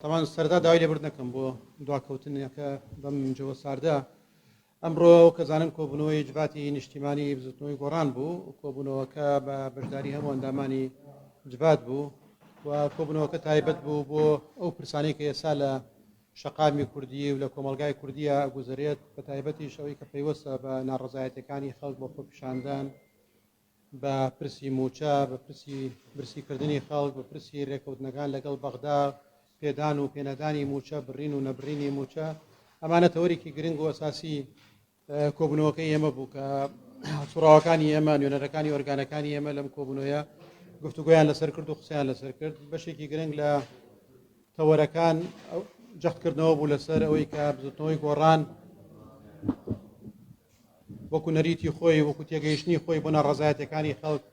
تەبعەن سەرەتا داوای لێبوردن ئەکەم بۆ دواکەوتنەکە بەم جەوە ساردە. ئەمڕۆ کە زانم کۆبوونەوەی جڤاتی نیشتیمانی بزوتنەوەی گۆڕان بوو، کۆبوونەوەکە بە بەشداری هەموو ئەندامانی جڤات بوو و کۆبوونەوەکە تایبەت بوو بۆ ئەو پرسانەی کە ئێستا لە شەقامی کوردی و لە کۆمەڵگای کوردیە ئەگوزەرێت، بە تایبەتیش ئەوەی کە پەیوەستە بە ناڕەزایەتیەکانی خەڵک بۆ خۆپیشاندان بە پرسی مووچە، بە پرسی برسیکردنی خەڵک، بە پرسی رێککەوتنەکان لەگەڵ بەغدا، پێدان و پێنەدانی مووچە، بڕین و نەبڕینی مووچە، ئەمانە تەوەرێکی گرنگ و ئەساسی کۆبوونەوەکەی ئێمە بوو کە هەڵسوڕاوەکانی ئێمە، نوێنەرەکانی ئۆرگانەکانی ئێمە لەم کۆبوونەوەیە گفتوگۆیان لەسەر کرد و قسەیان لەسەر کرد. بەشێکی گرنگ لە تەوەرەکان جەختکردنەوە بوو لەسەر ئەوەی کە بزوتنەوەی گۆڕان وەکو نەریتی خۆی، وەکو تێگەیشتنی خۆی بۆ ناڕەزایەتیەکانی خەڵک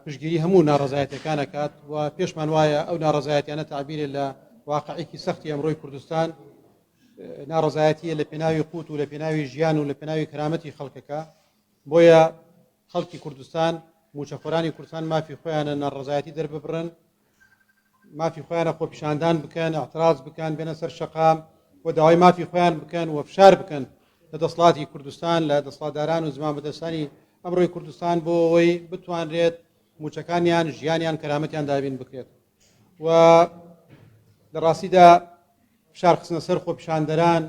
پشتگیری هەموو ناڕەزایەتیەکان ئەکات و پێشمان وایە ئەو ناڕەزایەتیانە تعبیرە لە واقعێکی سەختی ئەمڕۆی کوردستان، ناڕەزایەتیە لە پێناوی قوت و لە پێناوی ژیان و لە پێناوی کەرامەتی خەڵکەکە. بۆیە خەڵکی کوردستان، موچەخۆرانی کوردستان مافی خۆیانە ناڕەزایەتی دەرببڕن، مافی خۆیانە خۆپیشاندان بکەن، اعتراض بکەن، بێنە سەر شەقام و داوای مافی خۆیان بکەن و فشار بکەن لە دەسەڵاتی کوردستان، لە دەسەڵاتداران و زمان بەدەستانی ئەمڕۆی کوردستان بۆ ئەوەی بتوانرێت موچەکانیان، ژیانیان، کەرامەتیان دابین بکرێت. و لە ڕاستیدا فشار خستنە سەر خۆپیشاندەران،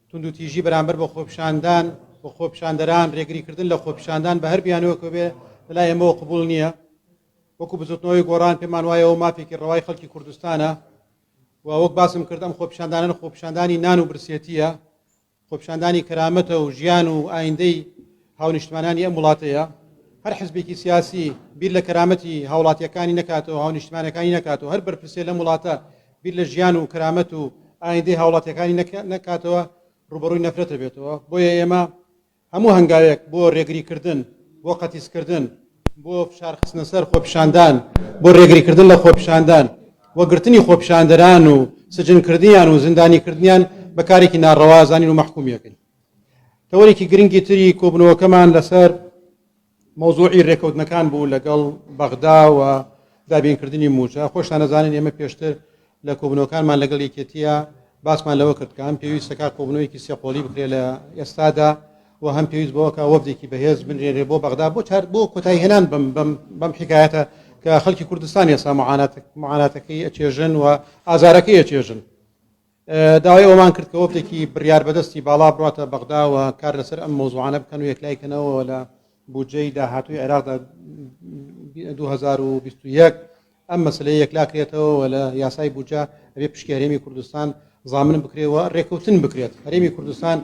توندوتیژی بەرامبەر بە خۆپیشاندان و خۆپیشاندەران، ڕێگریکردن لە خۆپیشاندان بە هەر بیانووەکە بێ لەلای ئێمەوە قبوڵ نییە. وەکو بزوتنەوەی گۆڕان پێمان وایە ئەوە مافێکی ڕەوای خەڵکی کوردستانە و وەک باسم کرد ئەم خۆپیشاندانە خۆپیشاندانی نان و برسێتیە، خۆپیشاندانی کەرامەتە و ژیان و ئایندەی هاونیشتمانانی ئەم وڵاتەیە. هەر حزبێکی سیاسی بیر لە کەرامەتی هاوڵاتیەکانی نەکاتەوە، هاونیشتمانەکانی نەکاتەوە، هەر بەرپرسێ لەم وڵاتە بیر لە ژیان و کەرامەت و ئایندەی هاوڵاتیەکانی نەکاتەوە، ڕووبەڕووی نەفرەتە بێتەوە. بۆیە ئێمە هەموو هەنگاوێک بۆ رێگریکردن، بۆ قەتیسکردن، بۆ فشارخستنە سەر خۆپیشاندان، بۆ رێگریکردن لە خۆپیشاندان و گرتنی خۆپیشاندەران و سجنکردنیان و زیندانیکردنیان بە کارێکی ناڕەوا زانین و مەحکومی ئەکەین. تەوەرێکی گرنگی تری کۆبوونەوەکەمان لەسەر مەوزوعی رێکەوتنەکان بوو لەگەڵ بەغدا و دابینکردنی مووچە. خۆشتان ئەزانن ئێمە پێشتر لە کۆبوونەوەکانمان لەگەڵ یەکێتییە باسمان لەوە کرد کە هەم پێویستە کە کۆبوونەوەیەکی سێقۆڵی بکرێت لە ئێستادا و هەم پێویست بەوە کە وەفدێکی بەهێز بنرێنرێت بۆ بەغدا بۆ چار بۆ کۆتایی هێنان بەم بەم بەم حکایەتە کە خەڵکی کوردستان ئێستا معاناتەکەی ئەچێژن و ئازارەکەی ئەچێژن. داوای ئەومان کرد کە وەفدێکی بڕیار بەدەستی باڵا بڕاتە بەغدا و کار لەسەر ئەم مەوزوعانە بکەن و یەکلای کەنەوە لە بودجەی داهاتووی عێراقدا 2021 ئەم مەسلەیە یەکلاکرێتەوە و لە یاسای بودجە ئەبێ پشکی هەرێمی کوردستان زامن بکرێت و ڕێکەوتن بکرێت. هەرێمی کوردستان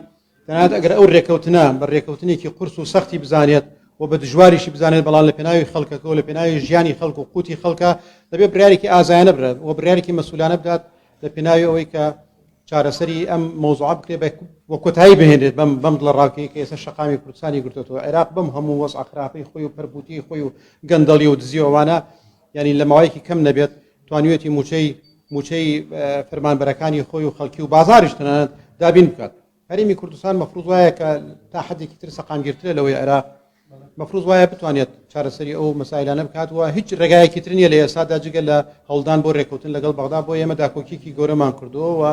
تەنانەت ئەگەر ئەو ڕێکەوتنە بە ڕێکەوتنێکی قورس و سەختی بزانێت و بە دژواریشی بزانێت، بەڵام لە پێناوی خەڵکەکە و لە پێناوی ژیانی خەڵک و قوتی خەڵکە دەبێت بڕیارێکی ئازایانە بدات و بڕیارێکی مەسئولانە بدات لە پێناوی ئەوەی کە چارەسەری ئەم مەوزوعە بکرێت و کۆتایی بهێنرێت بەم بەم دڵەڕاوکێی کە ئێستا شەقامی کوردستانی گرتووەتەوە. عێراق بەم هەموو وەزعە خراپەی خۆی و پەرپووتی خۆی و گەندەڵی و دزی و ئەوانە، یعنی لە ماوەیەکی کەم نەبێت توانیویەتی مووچەی مووچەی فەرمانبەرەکانی خۆی و خەڵکی و بازاریش تەنانەت دابین بکات. هەرێمی کوردستان مەفروض وایە کە تا حدێکی تر سەقامگیرترە لەوەی عێراق، مەفروض وایە بتوانێت چارەسەری ئەو مەسایلانە بکات و هیچ ڕێگایەکی تر نییە لە ئێستادا جگە لە هەوڵدان بۆ ڕێککەوتن لەگەڵ بەغدا. بۆ ئێمە داکۆکیکی گەورەمان کردووە و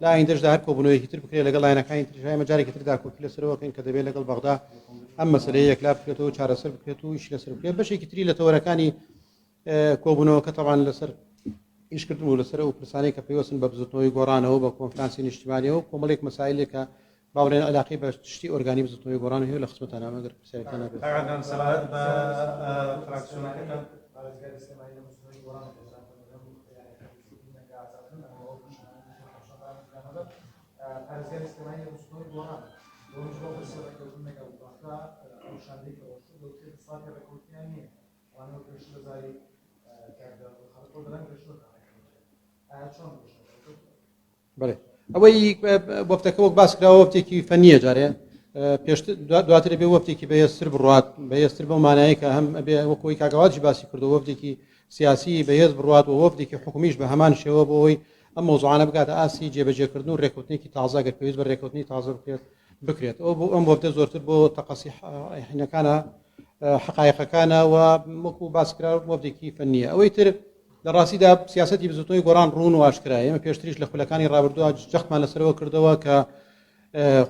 لە ئایندەشدا هەر کۆبوونەوەیەکی تر بکرێت لەگەڵ لایەنەکانی تریش ئێمە جارێکی تر داکۆکی لەسەرەوەکەین کە دەبێت لەگەڵ بەغدا ئەم مەسەلەیە یەکلا بکرێتەوە و چارەسەر بکرێت و ئیش لەسەر بکرێت. بەشێکی تری لە تەوەرەکانی کۆبوونەوەکە تەبان لەسەر ئیشکردن و لەسەر ئەو پرسانەی کە پەیوەستن بە بزوتنەوەی گۆڕانەوە، بە کۆنفرانسی نیشتیمانیەوە، کۆمەڵێک مەسایلێکە با بڵێن علاقەی بە شتی ئۆرگانی بزوتنەوەی گۆڕان هەیە لە خزمەتان ئەگەر پرسیارەکان هەبێت. کاک عەدنان سەبارەت بە فراکسیۆنەکەتان پارێزگاری سلێمانی لە بزوتنەوەی گۆڕان پارێزگاری سلێمانی لە بزوتنەوەی گۆڕان لەگەڵ بەغدا ئەو شاندەی کە ڕۆشتوو دەوترێت دەسەڵاتی ڕێککەوتنیان نییە. بەڵێ ئەوەی وەفتەکە وەک باس کراوە وەفتێکی فەنیە جارێ پێشتر دواتر بێ وەفتێکی بەهێزتر بڕات بەهێزتر بەو مانایە کە هەم ئەبێ وەکۆی کاگەواتش باسی کردو وەفتێکی سیاسی بەهێز بڕات و وەفتێکی حکومیش بە هەمان شێوە بۆ ئەوەی ئەم مەوزوعانە بگاتە ئاستی جێبەجێکردن و ڕێککەوتنێکی تازە گەر پێویست بە ڕێککەوتنی تازە بکرێت بکرێت. ئەو بۆ ئەم وەفدە زۆرتر بۆ تەقەسی حینەکانە حقایقەکانە و وەکو باس کرا وەفدێکی فەنیە. ئەوەی تر لە ڕاستیدا سیاسەتی بزوتنەوەی گۆڕان ڕوون و ئاشکرایە. ئێمە پێشتریش لە خولەکانی ڕابردووە جەختمان لەسەرەوە کردەوە کە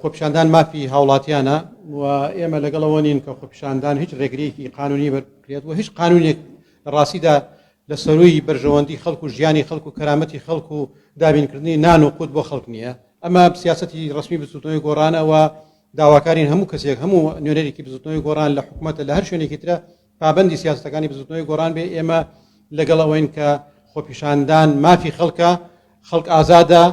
خۆپیشاندان مافی هاوڵاتیانە و ئێمە لەگەڵەوە نین کە خۆپیشاندان هیچ ڕێگریەکی قانونی بەرکرێت و هیچ قانونێک لە ڕاستیدا لە سەروی بەرژەوەندی خەڵک و ژیانی خەڵک و کەرامەتی خەڵک و دابینکردنی نان و قوت بۆ خەڵک نییە. ئەمە سیاسەتی ڕسمی بزوتنەوەی گۆڕانە و داواکارین هەموو کەسێک، هەموو نوێنەرێکی بزوتنەوەی گۆڕان لە حکوومەتە لە هەر شوێنێکی ترە پابەندی سیاسەتەکانی بزوتنەوەی گۆڕان بێ. ئێمە لەگەڵ ئەوەین کە خۆپیشاندان مافی خەڵکە، خەڵک ئازادە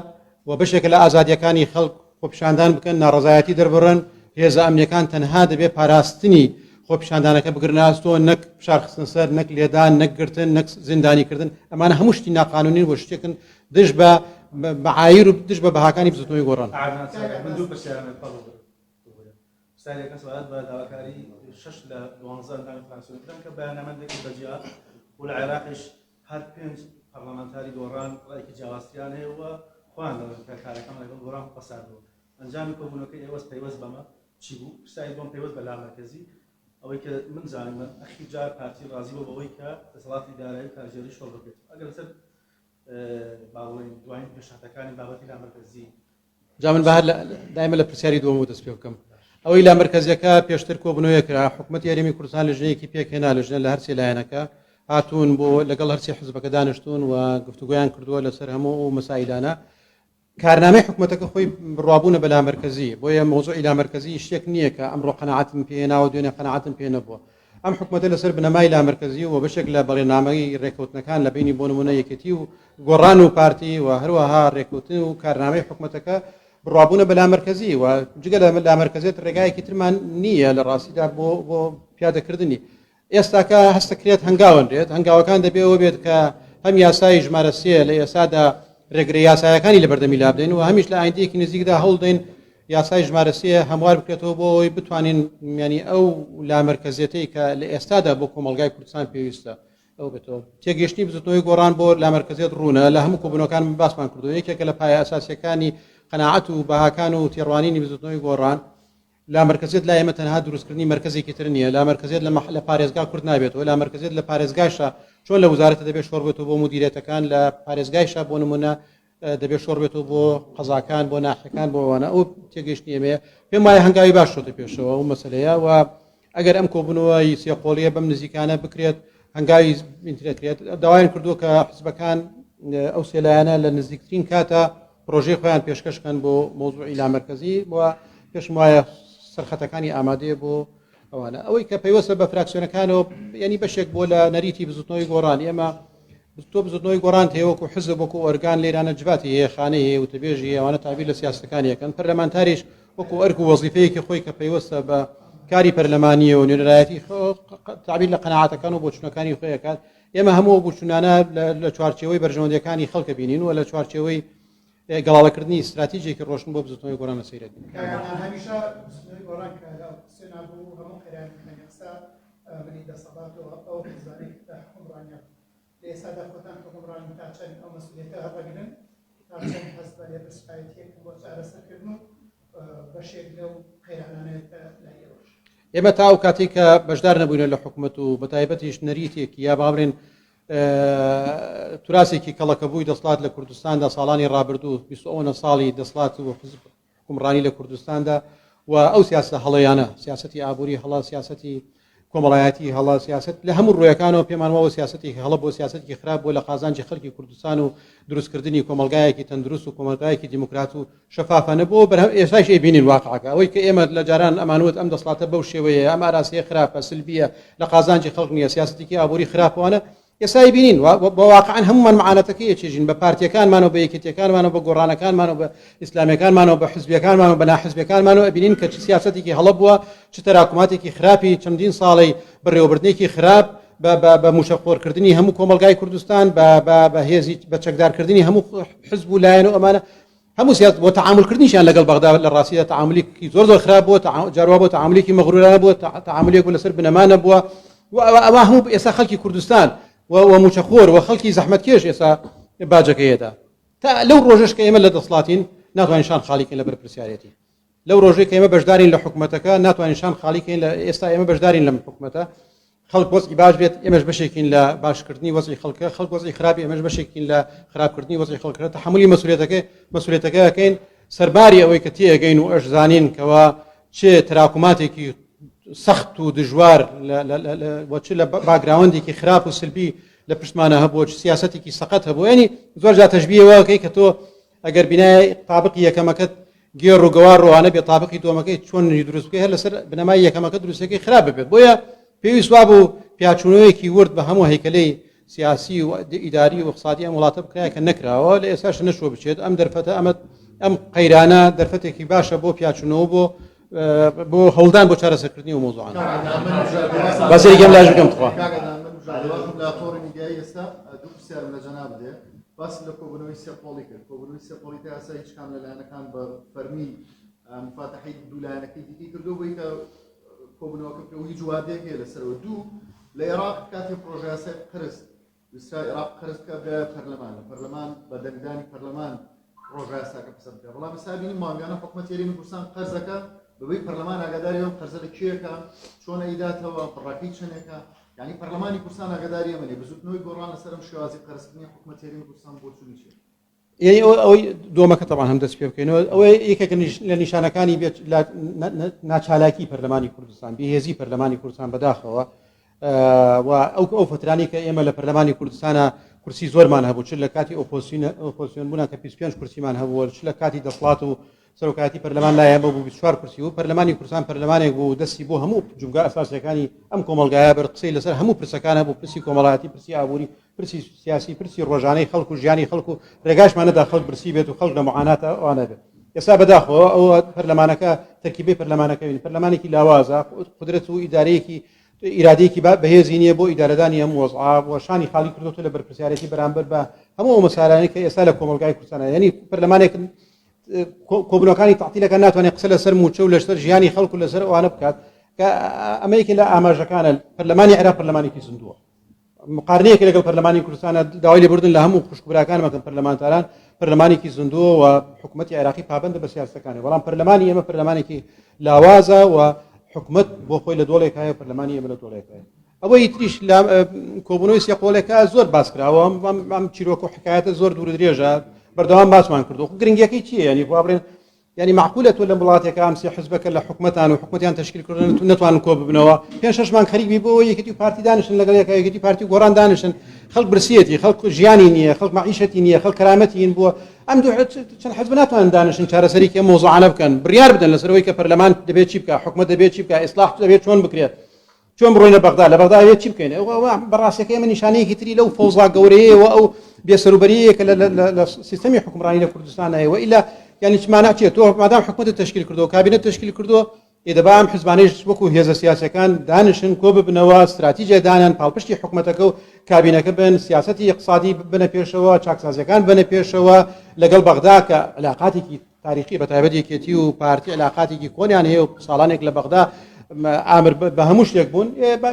و بەشێکە لە ئازادیەکانی خەڵک خۆپیشاندان بکەن، ناڕەزایەتی دەربڕن. هێزە ئەمنیەکان تەنها دەبێت پاراستنی خۆپیشاندانەکە بگرنە ئەستۆ، نەک فشار خستنە سەر، نەک لێدان، نەک گرتن، نەک زیندانیکردن. ئەمانە هەموو شتی ناقانونین و شتێکن دژ بە مەعایر و دژ بە بەهاکانی بزوتنەوەی گۆڕان. من دوو پرسیارم هەیە فەرموو. پرسیاری یەکەم سەبارەت بە داواکاری شەش لە 12 ئەندامی فراکسیۆنەکان کە بەیاننامەیان دەکرد بە جیا و لە عێراقیش هەر پێنج پەرلەمانتاری گۆڕان ڕایەکی جیاوازتریان هەیە و خۆیان دەڵێن کە کارەکەمان لەگەڵ گۆڕان فەساد بوو. ئەنجامی کۆبوونەوەکەی ئێوەس پەیوەست بەمە چی بوو؟ پرسیاری دووەم پەیوەست بە لامەرکەزی، ئەوەی کە من زانیمە ئەخیر جار پارتی ڕازی بووە بەوەی کە دەسەڵاتی دارایی و کارگێڕی شۆڕ بکرێت. ئەگەر لەسەر با بڵێین دوایین پێشهاتەکانی بابەتی لامەرکەزی جا من بەهر دایمە لە پرسیاری دووەمەوە دەست پێ بکەم. ئەوەی لامەرکەزیەکە پێشتر کۆبوونەوەیە کرا، حکوومەتی هەرێمی کوردستان لژنەیەکی پێکهێنا، لژنە لە هەرسێ لایەنەکە هاتوون بۆ لەگەڵ هەرسێ حزبەکە دانیشتوون و گفتوگۆیان کردووە لەسەر هەموو ئەو مەسایلانە. کارنامەی حکوومەتەکە خۆی بڕوابوونە بە لامەرکەزی، بۆیە مەوزوعی لامەرکەزی شتێک نییە کە ئەمڕۆ قەناعەتم پێ هێناوە دوێنێ قەناعەتم پێ نەبووە. ئەم حکوومەتە لەسەر بنەمای لامەرکەزی و بەشێک لە بەڵێننامەی ڕێککەوتنەکان لە بینی بۆ نمونە یەکێتی و گۆڕان و پارتی و هەروەها ڕێککەوتن و کارنامەی حکوومەتەکە بڕوابوونە بە لامەرکەزی و جگە لە لامەرکەزیت ڕێگایەکی ترمان نییە لە ڕاستیدا بۆ پیادەکردنی. ئێستاکە هەستەکرێت هەنگاونرێت، هەنگاوەکان دەبێ ئەوە بێت کە هەم یاسای ژمارە سێ لە ئێستادا ڕێگرە یاسایەکانی لە بەردەمی لابدەین و هەمیش لە ئایندەیەکی نزیکدا هەوڵدەین یاسای ژمارە سێ هەموار بکرێتەوە بۆ ئەوەی بتوانین ینی ئەو لامەرکەزیەتەی کە لە ئێستادا بۆ کۆمەڵگای کوردستان پێویستە ئەو بێتەوە. تێگەیشتنی بزوتنەوەی گۆڕان بۆ لامەرکەزیەت ڕوونە، لە هەموو کۆبوونەوەکان باسمان کردووە، یەکێکە لە پایە ئەساسیەکانی قەناعەت و بەهاکان و تێڕوانینی بزوتنەوەی گۆڕان. لامەرکەزیەت لای ئێمە تەنها دروستکردنی مەرکەزێکی تر نییە، لامەرکەزیەت لە پارێزگا کورت نابێتەوە، لامەرکەزیەت لە پارێزگایشا چۆن لە وزارەتە دەبێت شۆڕ بێتەوە بۆ مدیرێتەکان، لە پارێزگایشا بۆ نمونە دەبێت شۆڕ بێتەوە بۆ قەزاکان، بۆ ناحیەکان، بۆ ئەوانە. ئەو تێگەیشتنی ئێمەیە. پێم وایە هەنگاوی باش شۆتە پێشەوە ئەو مەسەلەیە و ئەگەر ئەم کۆبوونەوەی سێقۆڵیە بەم نزیکانە بکرێت هەنگاوی ئینترێت. داوایان کردووە کە حزبەکان ئەو سێ لایەنە لە نزیکترین کاتە پرۆژەی خۆیان پێشکەش بکەن بۆ مەوزوعی لامەرکەزی و پێشم وایە سەرخەتەکانی ئامادەیە بۆ ئەوانە. ئەوەی کە پەیوەستە بە فراکسیۆنەکانەوە یعنی بەشێک بۆ لە نەریتی بزوتنەوەی گۆڕان. ئێمە تۆ بزوتنەوەی گۆڕان هەیە وەکو حزب، وەکو ئۆرگان لێرانە جڤاتی هەیە، خانەی هەیە، وتەبێژی هەیە، ئەوانە تابیر لە سیاسەتەکانی یەکەن. پەرلەمانتاریش وەکو ئەرک و وەزیفەیەکی خۆی کە پەیوەستە بە کاری پەرلەمانیەوە نوێنەرایەتی تعبیر لە قەناعەتەکان و بۆچوونەکانی خۆی ئەکات. ئێمە هەموو ئەو بۆچوونانە لە چوارچێوەی بەرژەوەندیەکانی خەڵکە بینین و لە چوارچێوەی گەڵاڵەکردنی استراتیژێکی ڕۆشن بۆ بزوتنەوەی گۆڕان لە سەیرە بینین. هەمیشە بزوتنەوەی گۆڕان کە لە ئۆپۆزسیۆنا بوو هەموو قەیرانەکانی قسە منی دەسەڵات و ئەو حزبانەی کە حوکمڕانیان لە ئێستادا خۆتان حوکمڕانی تا چەند ئەو مەسئولیەتە هەڵدەگرن، تا چەند هەست بە لێپرسراوێتییەکن بۆ چارەسەرکردن و بەشێک لەو قەیرانانە کە لای ئێوەش؟ ئێمە تا ئەو کاتێک کە بەشدار نەبووینە لە حکومەت و بە تایبەتیش نەریتێک یا با بڵێن توراسێکی کەڵەکەبووی دەسڵات لە کوردستاندا ساڵانی ڕابردوو 20 ساڵی دەسڵات و حزب حکومڕانی لە کوردستاندا و ئەو سیاسەتە هەڵەیانە، سیاسەتی ئابووری هەڵە، سیاسەتی کۆمەڵایەتی هەڵە، سیاسەت لە هەموو ڕوویەکانەوە پێمان واوە سیاسەتێکی هەڵە بۆ سیاسەتێکی خراپ بۆ لە قازانجی خەڵکی کوردستان و دروستکردنی کۆمەڵگایەکی تەندروست و کۆمەڵگایەکی دیموکرات و شەفافانە بۆ بەرهەم ئێستاش ئەیبینین واقعەکە ئەوەی کە ئێمە لە جاران ئەمانوت ئەم دەسڵاتە بەو شێوەیە ئەم ئاراسەیە خراپە سلبیە لە قازانجی خەڵک نییە سیاسەتێکی ئابووری خراپوانە ئێستا ئەیبینین بە واقعا هەموومان معانەتەکەی ئەچێژین بە پارتیەکانمانەوە بە یەکێتیەکانمانەوە بە گۆڕانەکانمانەوە بە ئیسلامیەکانمانەوە بە حزبیەکانمانەوە بە ناحزبیەکانمانەوە ئەبینین کە چ سیاسەتێکی هەڵە بووە چ تەراکوماتێکی خراپی چەندین ساڵی بەڕێوەبردنێکی خراپ بە موشەخۆرکردنی هەموو کۆمەڵگای کوردستان بە هێزی بە چەکدارکردنی هەموو حزب و لایەن و ئەمانە هەموو سیاست بۆ تەعامولکردنیشیان لەگەڵ بەغدا لە ڕاستیدا تەعامولێکی زۆر زۆر خراپ بووە، جاروا بۆ تەعامولێکی مەغرورانە بووە، تەعامولێک بوو لەسەر بنەما نەبووە و ئەوە هەموو ئێستا خەڵکی کوردستان و مووچەخۆر و خەڵکی زەحمەتکێش ئێستا باجەکەی ئەدا. تا لەو ڕۆژەش کە ئێمە لە دەسڵاتین ناتوانین شان خاڵی کەین لە بەرپرسیارێتی. لەو ڕۆژەی کە ئێمە بەشدارین لە حکومەتەکە ناتوانین شان خاڵی کەین لە ئێستا ئێمە بەشدارین لەم حکومەتە. خەڵک وەزعی باش بێت ئێمەش بەشێکین لە باشکردنی وەزعی خەڵکە، خەڵک وەزعی خراپ ئێمەش بەشێکین لە خراپکردنی وەزعی خەڵکە، تەحەمولی مەسئولیەتەکەی مەسئولیەتەکە ئەکەین سەرباری ئەوەی کە تێئەگەین و ئەشزانین کەوا چ تراکوماتێکی سەخت و دژوار و چ لە background ێکی خراپ و سلبی لە پشتمانە هەبووە چ سیاسەتێکی سەقەت هەبوو ینی زۆر جا تەشبیهەوەکەی کە تۆ ئەگەر بینای تابقی یەکەمەکەت گێڕ و گەوار ڕۆوانە بێ تابقی دووەمەکەی چۆن دروست بکەی هەر لەسەر بنەمای یەکەمەکە دروستەکەی خراپ ببێت بۆیە پێویست وابوو پیاچوونەوەیەکی ورد بە هەموو هەیکەلەی سیاسی و ئیداری و اقتصادی ئەم وڵاتە بکرایە کە نەکراوە لە ئێستاش نەچووە بچێت ئەم دەرفەتە ئەمە ئەم قەیرانە دەرفەتێکی باشە بۆ پیاچوونەوە بۆ بۆ هەوڵدان بۆ چارەسەرکردنی و مۆزوعان بەزێری گەم لاش بکەم تخوا لە تۆڕی میدیایی ئێستا دوو پرسیارم لە جەناب دێ باس لە کۆبوونەوەی سێ قۆڵی کرد کۆبوونەوەی سێ قۆڵی تا ئێستا هیچ کام لە لایەنەکان بە فەرمی مفاتەحەی دوو لایەنەکەی دیکەی کردو بۆی کە کۆبوونەوەکە بکە و هیچ وادەیەک هەیە لەسەرەوە دوو لە عێراق کاتێ پرۆژەیاسای قەرز ویسترا عێراق قەرز بکە برایە پەرلەمان لە پەرلەمان بە دەنگدانی پەرلەمان پرۆژەیاساکە پسەند کرا بەڵام ئێستا بینی مانگانە حکومەتی هەرێمی کوردستان قەرزەکە بەبەی پەرلەمان ئاگاداری ئەم قەرزە لە کێیەکە چۆن ئەیداتەوە بڕەکەی چەندێکە یعنی پەرلەمانی کوردستان ئاگاداری ئەمە نیە بزوتنەوەی گۆڕان لەسەر ئەم شێوازی قەرزکردنی حکومەتی هەرێمی کوردستان بۆچوونی چیە؟ یعنی ئەوەی دۆمەکە تەبان هەم دەست پێ بکەینەوە ئەوەی یەکێک لە نیشانەکانی بێت ناچالاکی پەرلەمانی کوردستان بێهێزی پەرلەمانی کوردستان بەداخەوە و ئەو ئەو فترانی کە ئێمە لە پەرلەمانی کوردستانە کورسی زۆرمان هەبوو چ لە کاتی ئۆپۆسیۆن ئۆپۆسیۆن بوونا کە 25 کورسیمان هەبوو چ لە کاتی دەسڵات و سەرۆکایەتی پەرلەمان لای ئێمە بوو 24 کورسی و پەرلەمانی کوردستان پەرلەمانێک بوو دەستی بۆ هەموو جومگا ئەساسیەکانی ئەم کۆمەڵگایە بەر قسەی لەسەر هەموو پرسەکان هەبوو پرسی کۆمەڵایەتی پرسی ئابووری پرسی سیاسی پرسی ڕۆژانەی خەڵک و ژیانی خەڵک و ڕێگاشمان نەدا خەڵک برسی بێت و خەڵک لە معاناتە ئەوانە بێت ئێستا بەداخەوە ئەوە پەرلەمانەکە تەرکیبەی پەرلەمانەکە بین پەرلەمانێکی لاوازە قدرەت و ئیدارەیەکی ئیرادەیەکی بەهێزی نییە بۆ ئیدارەدانی ئەم وەزعە و شانی خاڵی کردوەوە لە بەرپرسیارێتی بەرامبەر بە هەموو ئەو مەسالانەی کە ئێستا لە کۆمەڵگای کوردستانە یعنی پەرلەمانێک کۆبوونەکانی تەعتیلەکە ناتوانێت قسە لەسەر موچە و لەسەر ژیانی خەڵک و لەسەر ئەوانە بکات کە ئەمە یەکێ لە ئاماژەکانە پەرلەمانی عێراق پەرلەمانێکی زیندووە مقارنەیەک لەگەڵ پەرلەمانی کوردستانە داوای لێبوردن لە هەموو خوشک براکانم ئەکەم پەرلەمانتاران پەرلەمانێکی زیندووە و حکوومەتی عێراقی پابندە بە سیاسەکانی بەڵام پەرلەمانی ئێمە پەرلەمانێکی لاوازە و حکومت بۆ خۆی لە دۆڵێک هەیە پەرلەمانی ئێمە لە دۆڵێک هەیە ئەوەی تریش لە کۆبوونەوەی سێقۆڵێکە زۆر باس کراوە ئەم چیرۆک و حکایەتە زۆر دوور درێژە بەردەوام باسمان کردو گرنگیەکەی چییە ینی خوا بڵێن ینی معقولە تۆ لە وڵاتێکە ئەم سێ حزبەکە لە حکومەتان و حکومەتیان تشکیل کردن تو نتوانن کۆ ببنەوە پێ شەش مانگ خەریک بی بۆ یەکێتی و پارتی دانیشن لەگەڵ یەکە یەکێتی پارتی و گۆڕان دانیشن خەڵک برسیەتی خەڵک ژیانی نییە خەڵک معیشەتی نییە خەڵک کەرامەتی بووە ئەم دوو چەند حزب ناتوانن دانیشن چارەسەرێکی ئەم مۆزوعانە بکەن بڕیار بدەن لەسەر ئەوەی کە پەرلەمان دەبێت چی بکە حکومەت دەبێت چی بکە ئیسلاح دەبێت چۆن بکرێت چۆن بڕۆینە بەغدا لە بەغدا ئەوێ چی بکەین ئەوە بەڕاستەکەی ئەمە نیشانەیەکی تری لەو فەوزا گەورەیەوە ئەو بێسەروبەریەیە کە لە سیستەمی حکومڕانی لە کوردستان هەیە و ئیلا یعنی چ مانا چیە تۆ مادام حکومەتت تەشکیل کردووە کابینەت تەشکیل کردووە ئێ دەبا ئەم حزبانەیش وەکو هێزە سیاسەکان دانیشن کۆ ببنەوە ستراتیجێ دانن پاڵپشتی حکومەتەکە و کابینەکە بن سیاسەتی اقتصادی بنە پێشەوە چاکسازیەکان بنە پێشەوە لەگەڵ بەغدا کە علاقاتێکی تاریخی بە تایبەت یەکێتی و پارتی علاقاتێکی کۆنیان هەیە و ساڵانێک لە بەغدا ئامر بە هەموو شتێک بوون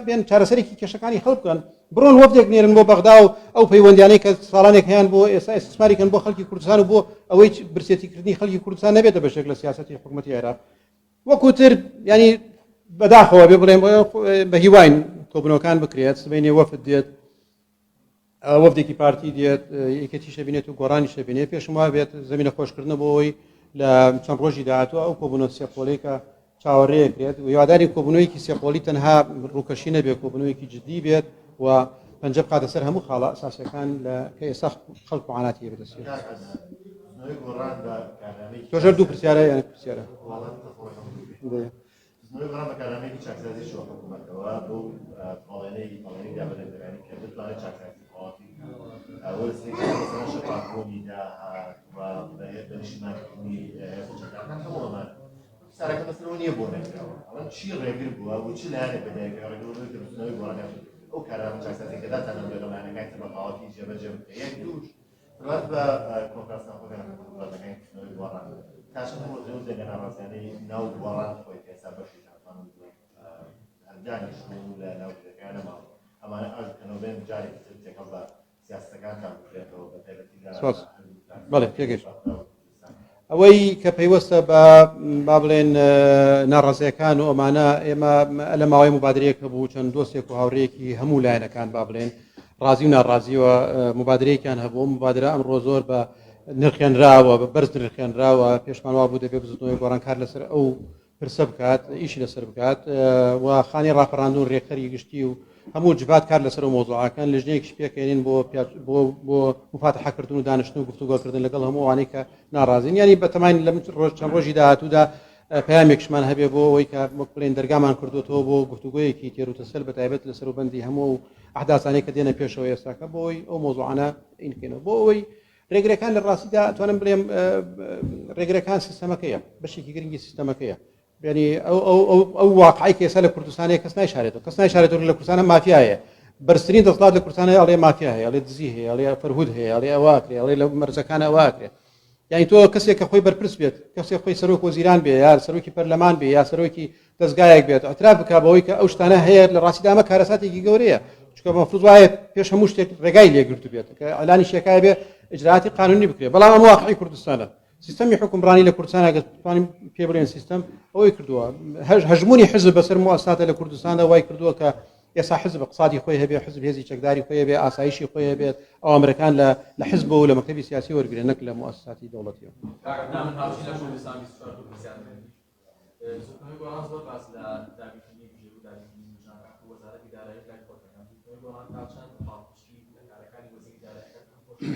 بێن چارەسەرێکی کێشەکانی خەڵک بکەن بڕۆن وەفدێک نێرن بۆ بەغدا و ئەو پەیوەندیانەی کە ساڵانێک هەیان بۆ ئێستا ئیستثماری کەن بۆ خەڵکی کوردستان و بۆ ئەوەی برسێتیکردنی خەڵکی کوردستان نەبێتە بەشێک لە سیاسەتی حکوومەتی عێراق وەکو تر ینی بەداخەوە بێ بڵێم بە هیواین کۆبنەوەکان بکرێت سبەینێ وەفد دێت وەفدێکی پارتی دێت یەکێتیش دەبینێت و گۆڕانیش دەبینێت پێشم وا بێت زمینە خۆشکردنە بۆ ئەوەی لە چەند ڕۆژی داهاتوە ئەو کۆبوونەوە سێقۆڵەی کە چاوەڕێکرێت و هیواداری کۆبوونەوەیەکی سێقۆڵی تەنها ڕووکەشی نەبێت کۆبوونەوەیەکی جدی بێت و پەنجە بخاتە سەر هەموو خاڵە ئەساسیەکان لە کە ئێستا خەڵک معاناتی بەدەستی تۆژەر دوو پرسیارە یان پرسیارە بزوتنەوەی گۆڕان بە کارنامەیەکی چاکسازی چووە حکومەتەوە بەو بەڵێنەی بەڵێنی دا بە دەنگدەرانی کە بتوانێت چاکسازی تەواوەتی بکات وەرزێکی مەسەلەن شەفافبوونی داهات و بە نیشتمانکردنی هێزە چەکدارەکان هەموو ئەمانە پرسیارەکە لەسەر ئەوە نییە بۆ نەکراوە ئەڵێم چی ڕێگر بووە و چ لایەنێک بە دیاریکراوی ڕێگر بووە لەوەی کە بزوتنەوەی گۆڕان یاخود ئەو کارنامە چاکسازیە کە داتانە لەگەڵ لایەنەکانی تر بە تەواوەتی جێبەجێ بکرێت یەک دووش سەبارەت بە کۆنفرانس ناوخۆکان لە هەڵبژاردنەکانی کشتنەوەی گۆڕان، تا چەند ئەو ئەو دەنگە ناڕازیانەی ناو گۆڕان خۆی کە ئێستا بەشێکیان ئەتوانم بڵێم هەر دانیشتوون و لە ناو گرێکەیان نەماون، ئەمانە ئاش بکەنەوە بێن جارێکی تر تێکەڵ بە سیاسەتەکانتان بکرێتەوە بە تایبەتی لە سپاس. هەردوو بەڵێ پلاتفۆرمی تێگەیشتم. بەغدا و کوردستان. ئەوەی کە پەیوەستە بە با بڵێن ناڕازیەکان و ئەمانە ئێمە لە ماوەی مبادرەیەک هەبوو چەند دۆستێک و هاوڕێیەکی هەموو لایەنەکان با بڵێن ڕازی و ناڕازیوە مبادرەیەکیان هەبوو مبادرە ئەمڕۆ زۆر بە نرخێنراوە بە بەرز نرخێنراوە پێشمان وا بوو دەبێ بزوتنەوەی گۆڕانکار لەسەر ئەو پرسە بکات ئیشی لەسەر بکات و خانی ڕاپەڕاندون ڕێکخەری گشتی و هەموو جڤات کار لەسەر و مۆزوعەکان لژنەیەکیش پێکەێنین بۆ بۆ بۆ مفاتحەکردن و دانیشتن و گفتوگۆکردن لەگەڵ هەموو ئەوانەی کە ناڕازین یانی بەتەماین لەم ڕۆژ چەند ڕۆژی داهاتوودا پەیامێکشمان هەبێ بۆ ئەوەی کە وەک بڵێن دەرگامان کردوێتەوە بۆ گفتوگۆیەکی تێروتەسەل بە تایبەت لەسەر و بەندی هەموو و ئەحداسانەی کە دێنە پێشەوە ئێستاکە بۆ ئەوەی ئەو مۆزوعانە ئینکەینەوە بۆ ئەوەی ڕێگرەکان لە ڕاستیدا ئەتوانم بڵێم ڕێگرەکان سیستەمەکەیە بەشێکی گرنگی سیستەمەکەیە یعنی ئەو ئەو ئەو ئەو واقعی کە ئێستا لە کوردستانەیە کەس نایشارێتەوە کەس نایشارێتەوە لە کوردستانە مافیا هەیە بەرزترین دەسەڵات لە کوردستانە ئەڵێ مافیا هەیە ئەڵێ دزی هەیە ئەڵێ فەرهود هەیە ئەڵێ ئەوە ئەکرێ ئەڵێ لە مەرزەکان ئەوە ئەکرێ یعنی تۆ کەسێک کە خۆی بەرپرس بێت کەسێک خۆی سەرۆک وەزیران بێ یا سەرۆکی پەرلەمان بێ یا سەرۆکی دەستگایەک بێت اعتراف بکا بەوەی کە ئەو شتانە هەیە لە ڕاستیدا ئەمە کارەساتێکی گەورەیە چونکە مەفروض وایە پێش هەموو شتێک ڕێگای لێگرتو بێت کە ئەلانی شێکای بێ ئیجراعاتی قانونی بکرێت بەڵام ئەم واقعی کوردستانە سیستەمی حکومڕانی لە کوردستان ئەگەر بتوانین پێ بڵێن سیستەم ئەوەی کردووە هەژمونی حزب بەسەر موسساتە لە کوردستاندا وای کردووە کە ئێستا حزب اقتصادی خۆی هەبێ حزب هێزی چەکداری خۆی هەبێ ئاسایشی خۆی هەبێت ئەوامرەکان لە لە حزبەوە لە مەکتەبی سیاسی وەرگرن نەک لە موسساتی دەوڵەتیەوە. بزوتنەوەی گۆڕان زۆر باس لە دابینکردنی بژێوی و دابینکردنی مووچە ئەکات و وەزارەتی داراییش لای خۆت دەکات. بزوتنەوەی گۆڕان تا چەند پاڵپشتی لە کارەکانی وەزیری دارایی ئەکات کە خۆشی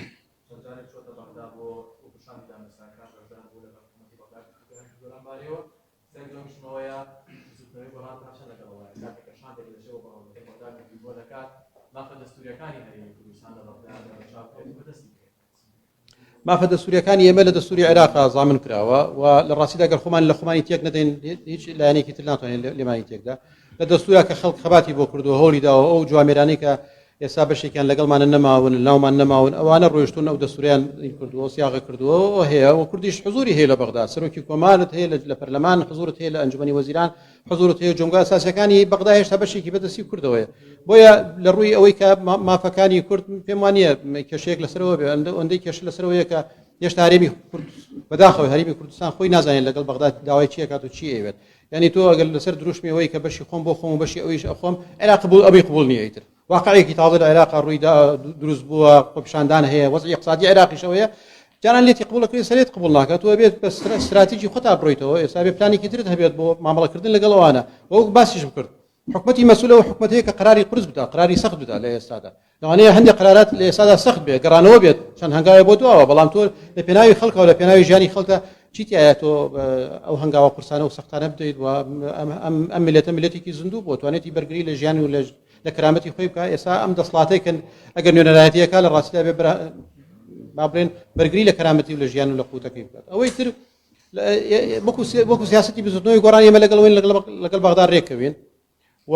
چەند جارێک چۆتە بەغدا بۆ وەکو شاندی دانوستانکار بەشدار بووە لەگەڵ حکوومەتی بەغدا گفتوگۆیان کردووە لەم بارەیەوە. پرسیاری دووەمیشم ئەوەیە بزوتنەوەی گۆڕان تا چەند لەگەڵ ئەوەیە کاتێک کە شاندێک دەچێت بۆ بەغدا گفتوگۆ دەکات مافە دەستوورییەکانی هەرێمی کوردستان لە بەغدا لەبەرچاو بکرێت و بەدەستی بهێنرێت؟ مافە دەستوریەکانی ئێمە لە دەستوری عێراق زامن کراوە و لە ڕاستیدا گەر خۆمان لە خۆمانی تێک نەدەین هیچ لایەنێکی تر ناتوانێت لێمانی تێکدا لە دەستورا کە خەڵک خەباتی بۆ کردو هەوڵی داوە ئەو جوامێرانەی کە ئێستا بەشێکیان لەگەڵمانە نەماون ناومان نەماون ئەوانە ڕۆیشتون ئەو دەستوریان کردووە سیاغە کردووە هەیە و کوردیش حزوری هەیە لە بەغدا سەرۆکی کۆمارت هەیە لە پەرلەمان حزورت هەیە لە ئەنجومەنی وەزیران حزورت هەیە جۆمگا ئەساسیەکانی بەغدا هێشتا بەشێکی بەدەستی کوردەوەیە بۆیە لە ڕووی ئەوەی کە مافەکانی کورد پێم وانە کێشەیەک لەسەرەوە بێ ئەندەی کێشە لەسەرەوەیە کە هێشتا هەرێمی کورد بەداخەوە هەرێمی کوردستان خۆی نازانێت لەگەڵ بەغدا داوای چیە کات و چی ئەوێت یعنی تۆ ئەگەر لەسەر دروشمی ئەوەی کە بەشی خۆم بۆ خۆم و بەشی ئەویش ئەخۆم عێراق قبول ئەبی قبول نییە ئیتر واقعێکی تازە لە عێراق ڕوویدا دروست بووە خۆپیشاندان هەیە وەزعی اقتصادی عێراقیش ئەوەیە جاران لێتی قبوڵ کرد سەرێت قبول ناکات و بێت بە استراتیژی خۆتا بڕۆیتەوە ئێستا بێ پلانێکی ترت هەبێت بۆ مامەڵەکردن لەگەڵ ئەوانە وەک باسیشم کرد حکومەتی مەسولەوە حکومەتەیە کە قراری قورس بدا قراری سەخت بدا لە ئێستادا لەوانەیە هەندێک قرارات لە ئێستادا سەخت بێ گەڕانەوە بێت چەند هەنگاوێ بۆ دواوە بەڵام تۆ لە پێناوی خەڵکەوە لە پێناوی ژیانی خەڵکە چی تایە تۆ ئەو هەنگاوە قورسانە و سەختانە بدەیت و ئەم میلەتە میلەتێکی زیندوو بۆ توانێتی بەرگری لە ژیان و لە کەرامەتی خۆی بکە ئێستا ئەم دەسڵاتێک کە ئەگەر نوێنەرایەتیەکە لە ڕاستیدا بێ با بڵێن بەرگری لە کەرامەتی و لە ژیان و لە قوتەکەی بکات ئەوەی تر وەکو سیاستی بزوتنەوەی گۆڕان ئێمە لەگەڵ لەگەڵ بەغدا رێکەوین و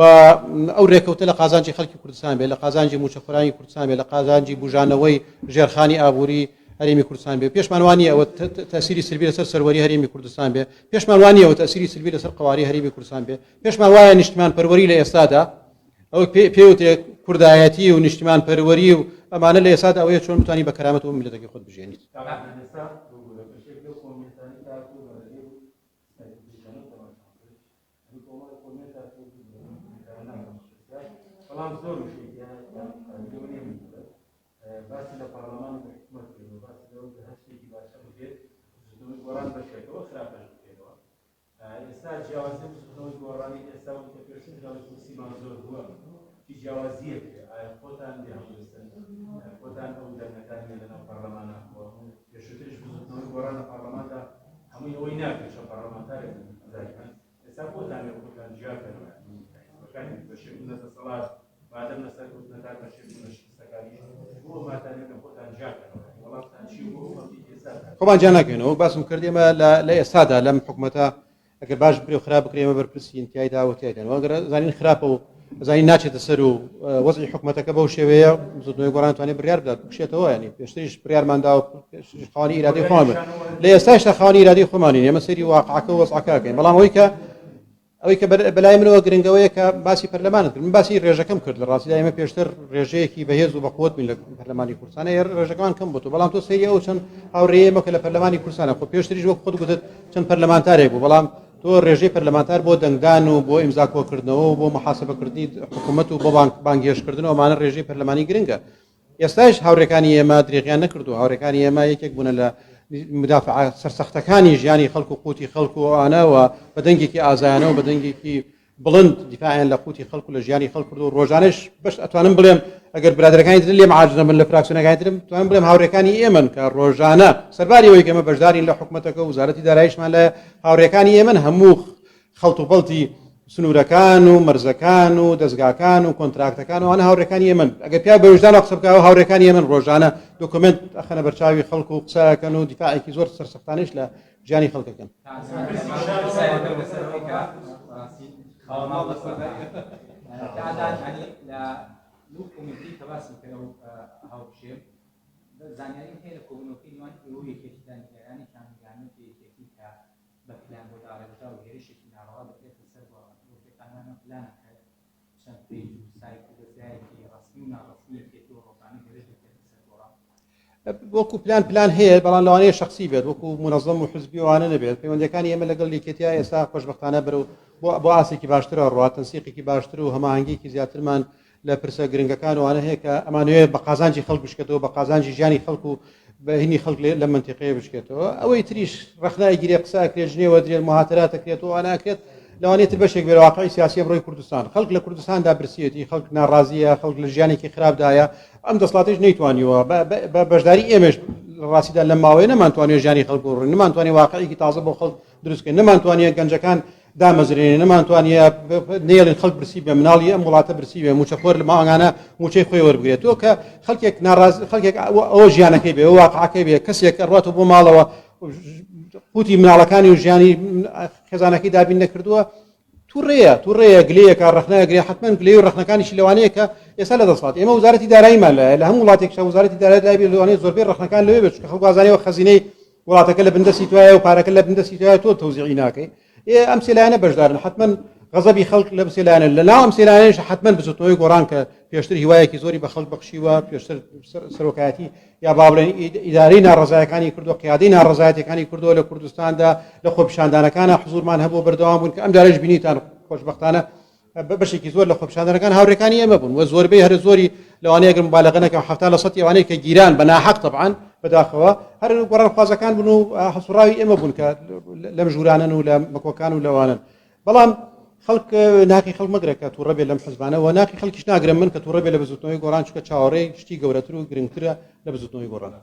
ئەو رێکەوتە لە قازانجی خەڵکی کوردستان بێت لە قازانجی موچەخۆرانی کوردستان بێت لە قازانجی بژانەوەی ژێرخانی ئابووری هەرێمی کوردستان بێ پێشمان وانە ئەوە تەسیری سلبی لەسەر سەروەری هەرێمی کوردستان بێ پێشمان وانە ئەوە تەسیری سلبی لەسەر قواری هەرێمی کوردستان بێ پێشمان وایە نیشتمان پەروەری لە ئێستادا ئەو پێوتێ کوردایەتی و نیشتمان پەروەری و ئەمانە لە ئێستادا ئەوەیە چۆن بتانی بە کەرامەت و میلەتەکەی خۆت بژێنیت. باسی لە پەرلەمان و حکومەت کرد و باسی لەوە کە هەر شتێکی باشە بکرێت بزوتنەوەی گۆڕان بەشێکەوە خراپەش بکرێتەوە ئێستا جیاوازی بزوتنەوەی گۆڕانی ئێستا و کە پێشتر لەگەڵ کورسیمان زۆر بووە چی جیاوازیەک هەیە؟ ئایا خۆتان بێ هەڵوێستن خۆتان ئەو دەنگەتان نیە لەناو پەرلەمانە پێشووتریش بزوتنەوەی گۆڕان لە پەرلەماندا هەمووی ئەوەی ناکرد چەند پەرلەمانتارێک بوون ئێستا بۆتان خۆتان جیاکەنەوە حیزبەکانی بەشێک بوون لە دەسەڵات مادەم لە سەرکەوتنەکان بەشێک بوون لە شکستەکانیش بۆ ماتانێ لە خۆتان جیاکەنەوە وەڵامتان چی بۆ ئەو خەڵکی ئێستا خۆمان جیا ناکەینەوە باسم کرد ئێمە لە ئێستادا لەم حکومەتە ئەگەر باش بکرێ و خراپ بکرێ ئێمە بەرپرسین تیایدا و تیایدان و ئەگەر زانین خراپە و زانین ناچێتە سەر و وەزعی حکومەتەکە بەو شێوەیە بزوتنەوەی گۆڕان توانێت بڕیار بدات بکشێتەوە ینی پێشتریش بڕیارمان دا و پێشتریش خاوەنی ئیرادەی خۆمان بن لە ئێستاشدا خاوەنی ئیرادەی خۆمانین ئێمە سەیری واقعەکە و وەزعەکە ئەکەین بەڵام ئەوەی کە ئەوەی کە بەلای منەوە گرنگەوەیە کە باسی پەرلەمانت کرد، من باسی ڕێژەکەم کرد. لە ڕاستیدا ئێمە پێشتر ڕێژەیەکی بەهێز و بەقوت بووین لە پەرلەمانی کوردستان، ڕێژەکەمان کەم بوو، بەڵام تۆ سەیری ئەو چەند هاوڕێیە ئێمە کە لە پەرلەمانی کوردستانە، خۆ پێشتریش وەک خۆت گوتت چەند پەرلەمانتارێک بوو، بەڵام تۆ ڕێژەی پەرلەمانتار بۆ دەنگدان و بۆ ئیمزا کۆکردنەوە و بۆ محاسبەکردنی حکوومەت و بۆ بانگهێشتکردنەوە ئەمانە ڕێژەی پەرلەمانی گرنگە. ئێستاش هاوڕێکانی ئێمە درێغیان نەکردو، هاوڕێکانی ئێمە یەکێک بوونە لە مدافعە سەرسەختەکانی ژیانی خەڵک و قوتی خەڵک و ئەوانەوە، بە دەنگێکی ئازایانەوە بە دەنگێکی بڵند دیفاعیان لە قوتی خەڵک و لە ژیانی خەڵک کردو. ڕۆژانەش بەش ئەتوانم بڵێم ئەگەر برادەرەکانی تر لێم عاجز نەبن لە فراکسیۆنەکانی ترم، توانم بڵێم هاوڕێکانی ئێمەن کە ڕۆژانە سەرباری ئەوەی کە ئێمە بەشدارین لە حکومەتەکە و وەزارەتی داراییشمان لایە، هاوڕێکانی ئێمەن هەموو خەڵت و پەڵتی سنوورەکان و مەرزەکان و دەزگاکان و کۆنتراکتەکان و ئەوانە هاوڕێکانی ئێمەن. ئەگەر پیاو بە ویژدانەوە قسە بکا، هاوڕێکانی ئێمەن ڕۆژانە دۆکۆمێنت ئەخەنە بەرچاوی خەڵک و قسە ئەکەن و دیفاعێکی زۆر سەرسەختانەیش لە ژیانی خەڵک ئەکەن. بە پلان بۆ داڕێژراو هێرشێکی ناڕەوا دەکرێتە سەر گۆڕان. ئەو پێکانانە پلانە کە چەند پەیج و سایت و دەزگایەکی ڕەسمی و ناڕەسمی یەکێتی و ڕۆژانە هێرش دەکرێتە سەر گۆڕان. وەکو پلان پلان هەیە، بەڵام لەوانەیە شخصی بێت، وەکو منەظەم و حزبی وانە نەبێت. پەیوەندیەکانی ئێمە لەگەڵ یەکێتیا ئێستا خۆشبەختانە بەرەو بۆ ئاستێکی باشترە ڕوات، تەنسیقێکی باشتر و هەماهەنگیەکی زیاترمان لە پرسە گرنگەکان وانە هەیە کە ئەمانەوێت بە قازانجی خەڵک بشکێتەوە، بە قازانجی ژیانی خەڵک و بە هینی خەڵک لە منتیقەیە بشکێتەوە. ئەوەی تریش ڕەخنای گیرێ، قسە ئەکرێت، جنێوە درێت، مهاترات ئەکرێت و ئەوانە ئەکرێت، لەوانەیە تر بەشێک بێت واقعی سیاسی ئەمڕۆی کوردستان. خەڵک لە کوردستاندا برسیەتی، خەڵک ناڕازیە، خەڵک لە ژیانێکی خراپدایە. ئەم دەسڵاتیش نەیتوانیوە بە بەشداری ئێمەش لە ڕاستیدا لەم ماوەیە نەمانتوانیوە ژیانی خەڵک بگۆڕین، نەمانتوانی واقعێکی تازە بۆ خەڵک دروست بکەین، نەمانتوانیە گەنجەکان دامەزرێنین، نەمانتوانیە نێڵین خەڵک برسی بێ، مناڵی ئەم وڵاتە برسی بێ، موچەخۆر لە ماوەگانە موچەی خۆی وەربگرێت. تۆ کە خەڵکێک ناڕاز، خەڵکێک ئەوە ژیانەکەی بێ، واقعەکەی بێ، کەسێک ئەڕاتەوە بۆ ماڵەوە قوتی مناڵەکانی و ژیانی خێزانەکەی دابین نەکردووە، تووڕەیە، تووڕەیە، گلەیەکە، ڕەخنەگرێ، حتمما گلەی و ڕەخنەکانیشی لەوانەیە کە ئێستا لە دەسەڵات ئێمە وەزارەتی داراییمان لایە، لە هەموو وڵاتێک شە وەزارەتی دارایی لای بێ، لەوانەیە زۆربەی ڕەخنەکان لەوێ بێت، چونکە خەڵک وازانەوە خەزینەی وڵاتەکە لە بندەستی توایە و پارەکە لە بندەستی توایە، تۆ تەوزیعی ناکەی. ئێ ئەم سێ لایەنە بەشدارن، حتمما غەزەبی خەڵک لەم سێ لایەنە، لە ناو ئەم سێ لایەنەش حتمما بزوتنەوەی گۆڕان کە پێشتر هیوایەکی زۆری بە خەڵک بەخشیوە، پێشتر سەرۆکایەتی یا با بڵێن ئیدارەی ناڕەزایەکانی کردووە، قیادەی ناڕەزایەتەکانی کردووە لە کوردستاندا، لە خۆپیشاندانەکانە حزورمان هەبوو، بەردەوام بوون کە ئەم جارەش بینیتان خۆشبەختانە بەشێکی زۆر لە خۆپیشاندانەکان هاوڕێکانی ئێمە بوون و زۆربەی هەرە زۆری لەوانەیە ئەگەر مبالغە نەکەم 70% ئەوانەی کە گیران بە ناحەق تەبعەن بەداخەوە هەر گۆڕانخوازەکان بوون و هەڵسوڕاوی ئێمە بوون کە لەم ژوورانەن و لە مەکۆکان و لەوانن. بەڵام خەڵک ناقی خەڵک مەگرە کە تووڕە بێت لەم حزبانە و ناقی خەڵکیش ناگرم من کە تووڕە بێت لە بزوتنەوەی گۆڕان، چونکە چاوەڕێی شتی گەورەتر و گرنگترە لە بزوتنەوەی گۆڕان.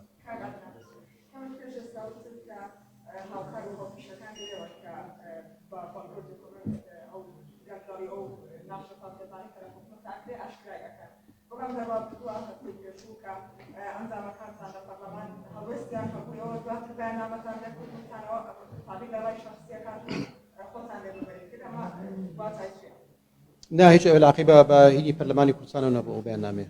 نا، هیچ علاقەی بە هینی پەرلەمانی کوردستانەوە نەبوو ئەو بەیاننامەیە.